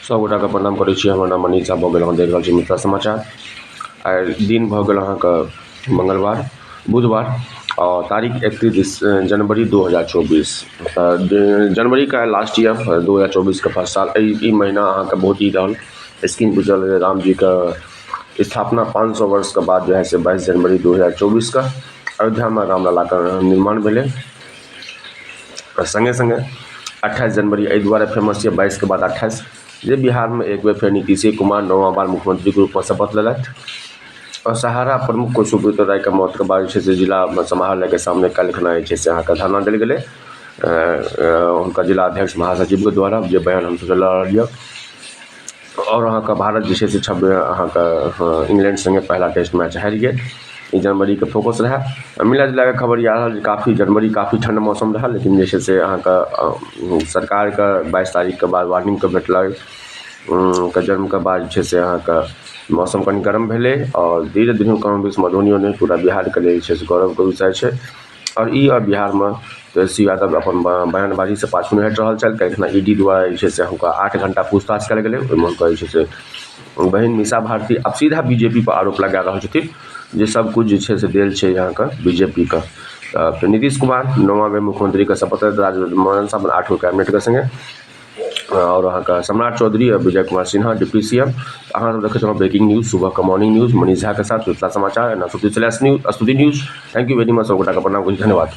सब गोटाके प्रणाम करै छी। हमर नाम मनीष झा भऽ गेल। अहाँ देख रहल छी मिथिला समाचार। आइ दिन भऽ गेल अहाँके मंगलवार, बुधवार आओर तारीख 31 जनवरी 2024। तऽ जनवरीके लास्ट यऽ, 2024के फर्स्ट साल। एहि ई महीना अहाँके बहुत ही रहल। स्क्रीन पर चल रामजीके स्थापना 500 वर्षके बाद जे है से 22 जनवरी 2024के अयोध्यामे रामललाके निर्माण भेलै। आ सङ्गे सङ्गे 28 जनवरी एहि दुआरे फेमस यऽ, 22के बाद 28, जे बिहारमे एक बेर फेर नीतीशे कुमार नौवां बार मुख्यमंत्रीके रूपमे शपथ लेलथि। आओर सहारा प्रमुख सुब्रत रायके मौतके बाद जे छै से जिला समाहरणालयके सामने काल्हि जे छै से अहाँके धरना देल गेलै हुनकर जिलाध्यक्ष महासचिवके द्वारा, जे बयान हमसभ लऽ रहल यऽ। आओर अहाँके भारत जे छै से 26 अहाँके इंग्लैंड सङ्गे पहिला टेस्ट मैच हारि गेल। ई जनवरीके फोकस रहए। मिला जुला कऽ खबर ई आ रहल जे काफी जनवरी काफी ठण्ड मौसम रहल, लेकिन जे छै से अहाँके सरकारके 22 तारीखके बाद वार्निंगके भेटलै के जन्मके बाद जे छै से अहाँके मौसम कनि गरम भेलै। आओर धीरे धीरे कम बेस मधुबनियो नहि, पूरा बिहारके लेल जे छै से गौरवके विषय छै। आओर ई आओर बिहारमे तेजस्वी यादव अपन बयानबाजीसँ पाछू नहि हटि रहल छथि। काल्हिखिना ई डी द्वारा जे छै से हुनका 8 घंटा पूछताछ कयल गेलै। ओहिमे हुनकर जे छै से बहिन मीसा भारती आब सीधा बीजेपी पर आरोप लगा रहल छथिन जे सब किछु जे छै से देल छै अहाँके बीजेपीके। तऽ नीतीश कुमार नौवां बेर मुख्यमंत्रीके शपथ लेलथि आठ गो कैबिनेटके सङ्गे। आओर अहाँके सम्राट चौधरी आओर विजय कुमार सिन्हा डिप्टी सीएम। अहाँ सब देखैत रहू ब्रेकिंग न्यूज, सुबहके मॉर्निंग न्यूज, मनीष झाके साथ मिथिला समाचार एना स्तुति news. Thank you very much. सब गोटाके प्रणाम, धन्यवाद।